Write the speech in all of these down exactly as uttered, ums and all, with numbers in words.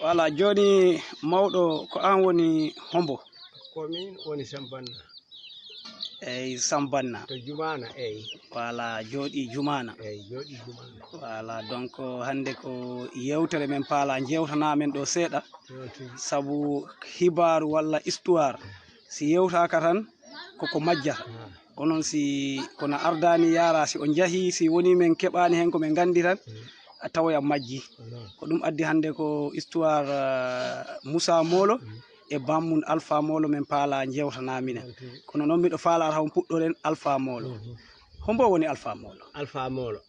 Voilà, jooni mawɗo, ko aan woni hombo? Ko min woni Sambanna. Eyi, Sambanna. To Jumaana, eyi. Voilà, jooɗi Jumaana. Eyi, jooɗi Jumaana. Voilà, donc hannde ko yewtere men paala, njewtanaa men ɗo seeɗa. Noon tigi. Sabu hibaaru walla histoire, si yewtaaka tan, koko majjata. Ah, Ko noon si kono ardaani yaara, si o njahi, si woni men keɓaani heen ko men nganndi tan, a tawoya majji. ko noon. Ko ɗum addi hannde ko histoire, euh, Moussa Molo e bammum Alpha Molo men paala njewtanaa minen. Noon tigi. Kono noon miɗo faala taw puɗɗoren Alpha Molo. Mhm. Hombo woni Alpha Molo? Alpha Molo.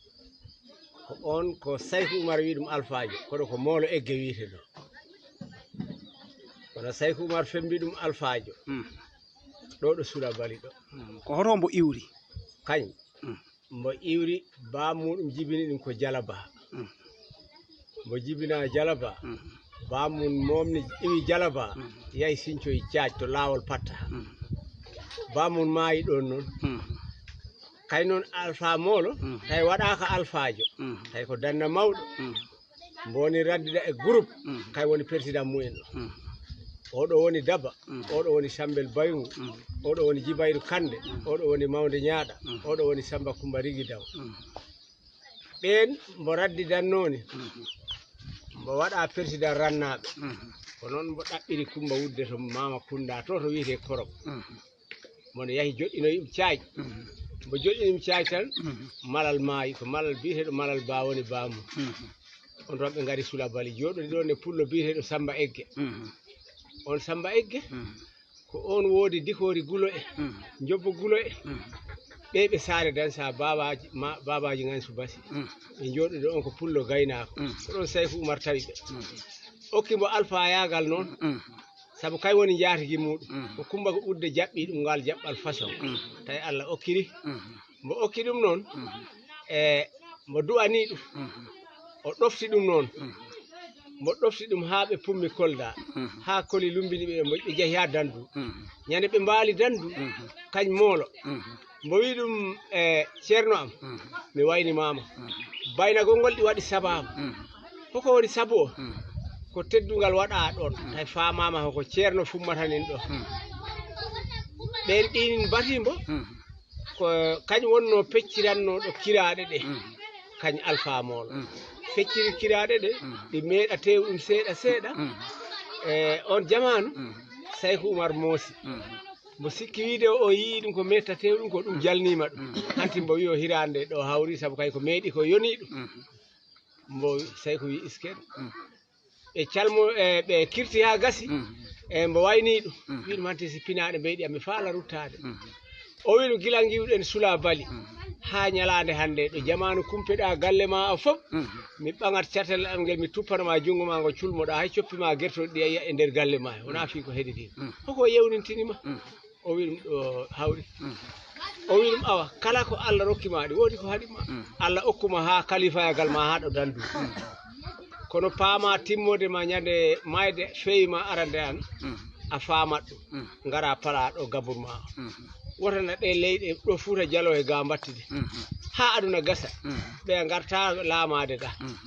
Ko oon ko Sayku Umar wi ɗum Alfaajo, kono ko Moolo Egge wiyetee ɗo. Kono Sayku Umar fembi ɗum Alfaajo. Mm. Ɗo ɗo Sula Bali ɗo. Mm. Ko hoto mbo iwri? Kañ. Mm. Mbo iwri, baa muuɗum jibini ɗum ko Jalaba. Mm. Mbo jibinaa Jalaba. Mm. Baa mum moomni iwi Jalaba. Mm. Yahi Sincoy Caac to laawol Patta. Mm. Baa mum maayi ɗoon noon. Mm. Kay noon Alfaa Moolo, Mm. tawi waɗaaka alfaajo. Mm. Tawi ko dannda mawɗo. Mm. Mbo woni raddida e groupe. Mm. Kay woni président mumen ɗo. Mm. Oɗo woni Daba. Mm. Oɗo woni Sambel Bayungu. Mm. Oɗo woni Jibayru Kande. Mm. Oɗo woni Mawnde Ñaaɗa. Mm. Oɗo woni Samba Kumba Rigi Daw. Mm. Ɓeen mbo raddidannooni. Mm. Mbo waɗa président rannaaɓe. Mm. Ko noon mbo ɗaɓɓiri Kumba Wudde to Mama Kunda to, to wiyetee Korok. Mm. Mbo no yahi joɗɗinoyi ɗum caaƴ. Mm. Mbo joɗɗini ɗum caaƴ tan, Mm. malal maayi, ko malal biyeteeɗo Malal Ba woni baamu. Mm. On ɗon ɓe ngari Sula Bali, jooɗodi ɗoon e pullo biyeteeɗo Samba Egge. Mm. On Samba Egge, Mm. ko oon woodi Dikoori Gulo'e, Mm. Njobbo Gulo'e, Mm. ɓe ɓe Saare Dansa, baabaaji, ma, baabaaji Ngansu Basi. Mm. Ɓe jooɗodi ɗoon ko pullo gaynaako. Mm. Ko ɗoon Sayku Umar tawi ɓe. Mm. Okki mbo alfayaagal noon, Mm. sabu kay woni njaatigi muuɗum. Mm. Ko Kumba ko udde jaɓɓi ɗum ngal jaɓɓal façon. Mm. Tawi Allah okkiri. Mm. Mbo okki ɗum noon, Mm. e mbo du'ani ɗum. Mm. O ɗofti ɗum noon. Mm. Mbo ɗofti ɗum haa ɓe pummi Kolda. Mm. Haa koli lumbini ɓe, mbo ɓe njahi haa Dandu. Mm. Ñande ɓe mbaali Dandu, Mm. kañ Moolo. Mm. Mbo wi ɗum, e Ceerno am, Mm. mi wayni maama. Mm. Baynagol ngol ɗi waɗi sabaabu. Mm. Hoko woni sabu o? Mm. Ko teddungal waɗa ɗoon. Tawi faamaama hoko Ceerno fummata nin ɗo. Mm. Ɓeen ɗinin bati mbo, Mm. ko kañ wonno peccirannooɗo kiraaɗe ɗe. Mm. Kañ Alfaa Moolo. Mm. Fecciri kiraaɗe ɗe, Mm. ɗi meeɗa teew ɗum seeɗa seeɗa. Mm. E on jamaanu, Mm. Sayku Umar moosi. Mm. Mbo sikki wiide o yii ɗum ko meetta teew ɗum, ko ɗum jalniima ɗum. Mm. Hanti mbo wi o hiraande ɗo hawri, sabu kay ko meeɗi ko yoni ɗum. Mm. Mbo Sayku wi isken. Mm. Ɓe calmo, e ɓe kirti haa gasi. Mm. E mbo wayni ɗum. Mm. Wi ɗum hanti si pinaaɗe mbeyɗi am, mi faala ruttaade. Mm. O wi ɗum gila ngiwɗen Sula Bali. Mm. Haa ñalaande hannde ɗo jamaanu kumpeɗaa galle ma o fof. Mm. Mi ɓaŋat catel am ngel, mi tuppana ma junngo ma ngo, culmoɗaa, hay coppi ma gertoɗi ɗi a yiya e nder galle ma. Wonaa fii ko heɗiɗi. Mm. Hoko yewnintini ma? Mm. O wi ɗum ɗo hawri. Mm. O wi ɗum, awa, kala ko Allah rokki ma ɗi, woodi ko haɗi ma. Mm. Allah okku ma haa kalifayagal ma haa ɗo Dandu. Kono paama timmoode ma ñande mayde feewi ma arande an, Mm. a faamat ɗum. Mm. Ngara pala ɗo gabur ma. Mm. Wotana ɗe leyɗe ɗo Fuuta Jaloo e ga mbattidi. Mm. Haa aduna gasa. Mm. Ɓe ngarta laamaade ga. Mm.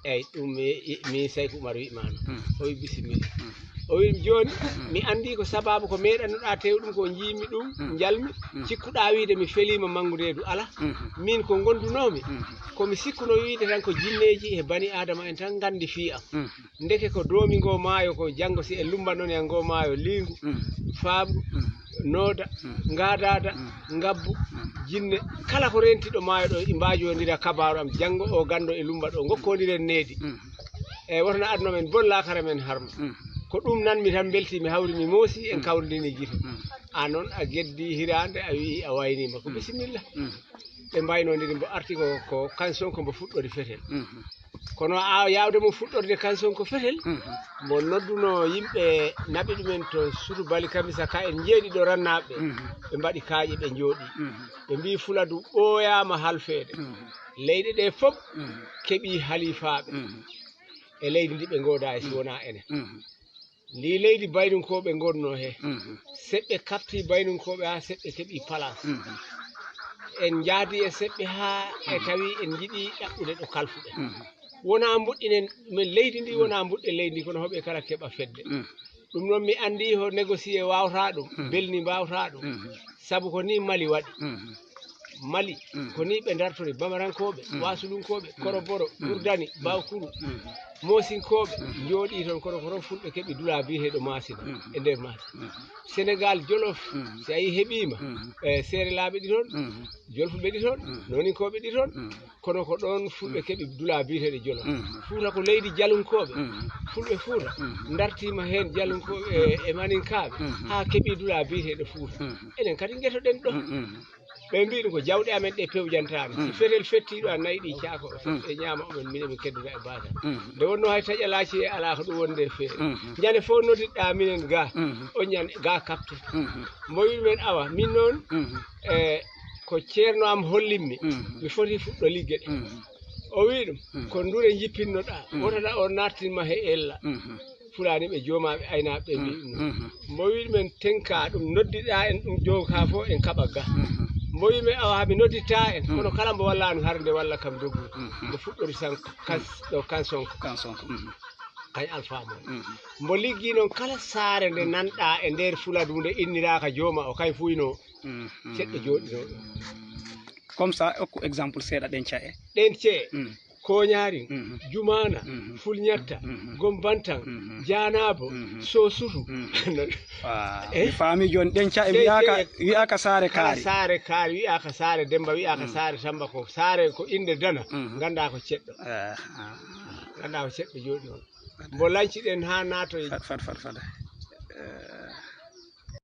Eyyi, ɗum mi, mi Sayku Umar wi'maano. Mm. O wi bisimilla. Mm. O wi ɗum jooni, mi anndi ko sababu ko meeɗannoɗaa teewɗum ko njiimi ɗum, Mm. njalmi, Mm. cikkuɗaa wiide mi feliima manngudeedu alaa. Mm. Min ko ngondunoomi, Mm. ko mi sikkuno wiide tan ko jinneeji e bani Aadama en tan nganndi fii am. Mm. Ndeke ko doomi ngoo maayo, ko janngo si en lumbannono e ngoo maayo, liingu, Mm. faamru, Mm. nooda, Mm. ngaadaada, Mm. ngabbu, Mm. jinne, kala ko rentiɗo maayo ɗo, ɗi mbaajoondira kabaaru am, janngo o ganndo e lumba ɗo, ngokkondiren needi. Mm. Eyyi, woto no aduna men bon, laakara men harma. Mm. Ko ɗum nanmi tan, mbeltii mi, hawri mi moosi, en Mm. kawrindini gite. Mm. A noon a geddi hiraande, a wi'i a wayniima, ko Mm. bisimilla. Mm. Ɓe mbaynondiri, mbo arti ko, ko Kan Sonko mbo fuɗɗori fetel. Mm. Kono a yaawde mo fuɗɗorde Kan Sonko fetel, Mm. mbo nodduno yimɓe, naɓi ɗumen to Sutu Bali Kamisa ka en njeeɗi ɗo rannaaɓe. Mm. Ɓe mbaɗi kaaƴe, ɓe njooɗi. Mm. Ɓe mbii Fuladu ɓooyaama halfeede. Mm. Leyɗe ɗe fof Mm. keɓii halifaaɓe Mm. e leydi ndi ɓe ngoodaa e si wonaa enen. Mm. Ndi leydi baynunkooɓe ngonnoo he. Mm. Seɓɓe kaɓtii baynunkooɓe haa seɓɓe keɓii palaas. Mm. En njahdii e seɓɓe haa e tawi en njiɗii ɗaɓɓude ɗo kalfuɗen. Mm. Wonaa mbuɗɗinen men leydi ndi, wonaa mbuɗɗen leydi ndi, kono hoɓe kala keɓa fedde. Ɗum noon mi anndi ho négocier waawata ɗum, belni mbaawata ɗum. Sabu ko ni Mali waɗi. Mali, ko ni ɓe dartori, Bamarankooɓe, Waasulunkooɓe, Koroboro, Murdani, Bawkuru, Moosinkooɓe, njooɗii toon, kono ko toon Fulɓe keɓi dula biyeteeɗo Maasina, e nder Maasina. Senegaal, Jolof, si a yii heɓiima, e Seerelaaɓe ɗi toon, Jolfuɓe ɗi toon, Nooninkooɓe ɗi toon, kono ko ɗoon Fulɓe keɓi dula biyeteeɗo Jolof. Fuuta ko leydi Jalunkooɓe, Fulɓe Fuuta, dartiima heen Jalunkooɓe e, e Maninkaaɓe, haa keɓi dula biyeteeɗo Fuuta. Enen kadi ngetoɗen ɗo. Ɓe mbii ɗum ko jawɗe amen ɗe pewjantaani. Si fetel fettii ɗo a nayi ɗi caako, e ñaama omen minen min keddora e baasal. Nde wonnoo hay taƴalaaci e alaa ko ɗum wonde e feere. Ñande fof noddiɗaa minen ga, o ñande ga kapte. Mbo wiɗumen awa, min noon, e ko ceerno am hollimmi, mi foti fuɗɗo ligge ɗe. O wii ɗum, ko ndure njippinnoɗaa, wotata o naattin ma he ella. Fulani ɓe joomaaɓe aynaaɓe ɓe mbii ɗum. Mbo wii ɗumen tenka ɗum noddiɗaa en ɗum jooka fof en kaɓa ga. Mbo wii men awa mi nodditaa en, kono kala mbo wallaano harde walla kam doggu. Mbo fuɗɗori sanko, kan, ɗo kan sonko. Kan sonko. Kañ alfaa mo. Mbo liggi noon kala saare nde nanɗaa e nder Fuladu nde inniraaka jooma o, kañ fuynoo. Ceɗɗo jooɗinoo ɗo. Comme ça, okku exemple seeɗa ɗen ca'e. Ɗen ca'e. Koñaari, Jumaana, Fulñatta, Gombantan, Jaanaabo, Soosutu. Ah, mi faami jooni, ɗen ca'e wi'aaka, wi'aaka saare kaari. Saare kaari, wi'aaka saare Demmba, wi'aaka saare Sammba, ko saare ko innde dana, nganndaa ko ceɗɗo. Ah, ah. Nganndaa ko ceɗɗo jooɗi noon. Mbo lanci ɗen haa naatoy. Fad, fad, fad, fad. Eh.